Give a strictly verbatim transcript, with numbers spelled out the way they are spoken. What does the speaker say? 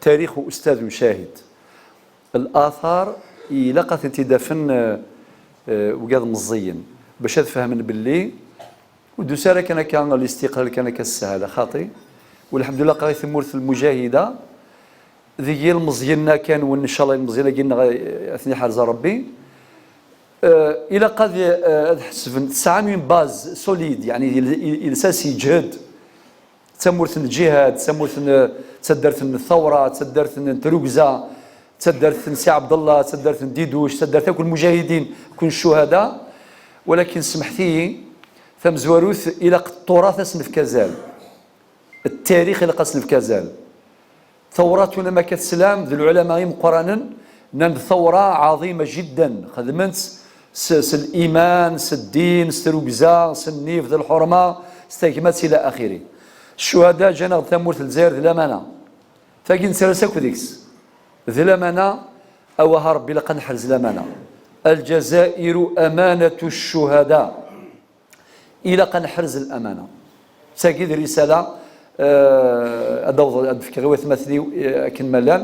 Tarix u ustad u cahid. Latar ilaq ad tent-id-afen, eh, eh, wigad meẓẓiyen, bac ad fehmen belli ur d-tusi ara kan akka listiqlal kan akka s sshala, xaṭi. Welḥemdulillah, qqar i tmurt lmujahida, deg yilmeẓyen-a kan, win ncallah ilmeẓyen-agi-nneɣ, eh, ad ten-iḥrez Rebbi. Eh, ilaq ad, eh, ad ḥesben, tesɛam une base solide, yeɛni il-, il-, ilsas yeǧhed. D tamurt n lǧihad, d tamurt n, d taddart n thawra, d taddart n trugza, d taddart n Si Ɛebdallah, d taddart n Diduc, d taddart akk n lmujahidin, akk n ccuhada. Walakin semḥet-iyi, tamezwarut, ilaq tturat ad s-nefk azal. Ttarix ilaq ad s-nefk azal. Tawrat, win ma akka teslam, d lɛulama imeqqranen, nnan-d tawra ɛaḍima jiddan, xedmen-tt s, s liman, s ddin, s trugza, s nnif, d lḥurma, s tagmat, ila axiri. Ccuhada ǧǧan-aɣ-d tamurt n Lezzayer d lamana. Tagi nettarra-s akk deg-s. D lamana, awah a Rebbi, ilaq ad neḥrez lamana. الجزائر أمانة الشهداء. Ilaq ad neḥrez lamana. Tagi d risala, eh, ad d-awḍeɣ, ad d-fkeɣ i watmaten-iw, eh, akken ma llan.